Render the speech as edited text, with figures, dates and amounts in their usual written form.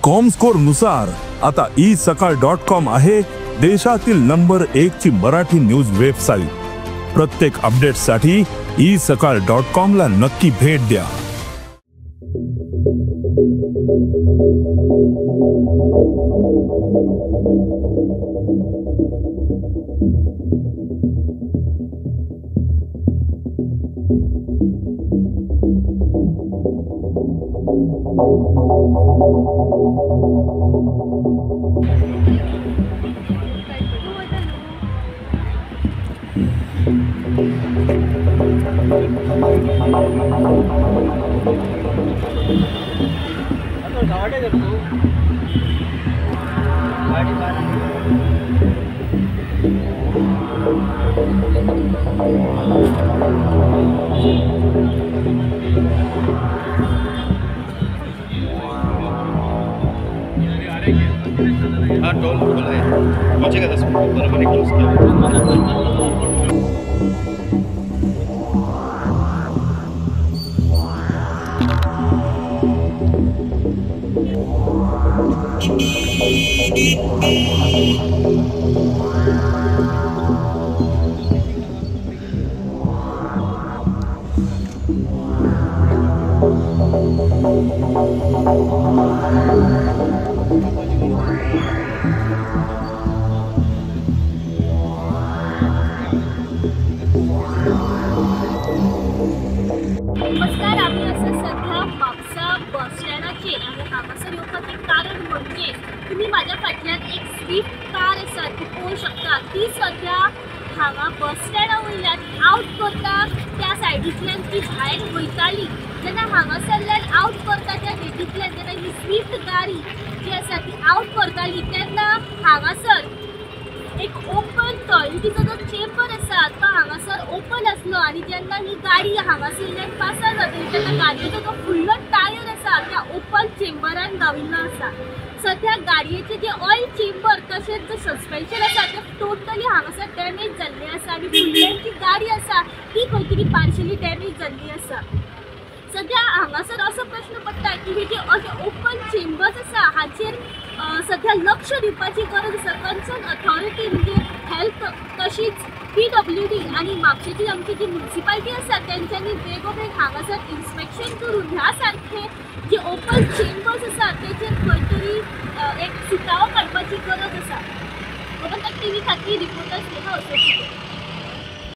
Comscore नुसार आता E सकाळ डॉट कॉम आहे देशातील नंबर 1 ची मराठी न्यूज वेबसाईट। प्रत्येक अपडेटसाठी ई सकाळ डॉट कॉम ला नक्की भेट द्या। हाँ, टोल खुला है, पहुँचेगा 10 मिनट, बराबर क्लोज किया। नमस्कार, आमी आसा सध्या म्हापसा बस स्टँडाचेर आनी हांगासर येवपाचें कारण म्हणजे तुमी म्हाज्या फाटल्यान एक स्विफ्ट कार आसा ती पळोवंक शकता। ती सध्या हांगा बस स्टँडा वयल्यान आवट करता त्या सायडींतल्यान ती भायर वयताली जेन्ना हांगासरल्यान आवट करता त्या गेटींतल्यान जेन्ना ही स्विफ्ट गाडी जी आसा ती आवट करताली तेन्ना हांगासर एक ओपन टॉयलेटीचो जो चेंबर आसा तो हांगासर ओपन आसलो आनी जेन्ना ही गाडी हांगासरल्यान पासार जातली तेन्ना गाडयेचो जो फुडलो टायर आसा त्या ओपन चेंबरान गाविल्लो आसा। सध्या गाडयेचे जे ऑयल चेंबर तशेंच जो सस्पेन्शन आसा ते टोटली हांगासर डॅमेज जाल्लें आसा आनी फुडल्यान जी गाडी आसा ती खंय तरी पार्शली डॅमेज जाल्ली आसा। सध्या हांगासर असो प्रश्न पडटा की हे जे अशे ओपन चेंबर्स आसा हाचेर सध्या लक्ष दिवपाची गरज आसा। कन्सर्न अथॉरिटी म्हणजे हेल्थ तशीच PWD आनी म्हापशेची आमची जी म्युनिसिपालिटी आसा तेंच्यांनी बेगोबेग हांगासर इन्स्पेक्शन करून ह्या सारखे जे ओपन चेंबर्स आसा तेचेर खंय तरी एक सुटावो काडपाची गरज आसा। गोमंतक टीव्ही खातीर रिपोर्टर स्नेहा असोचीकर।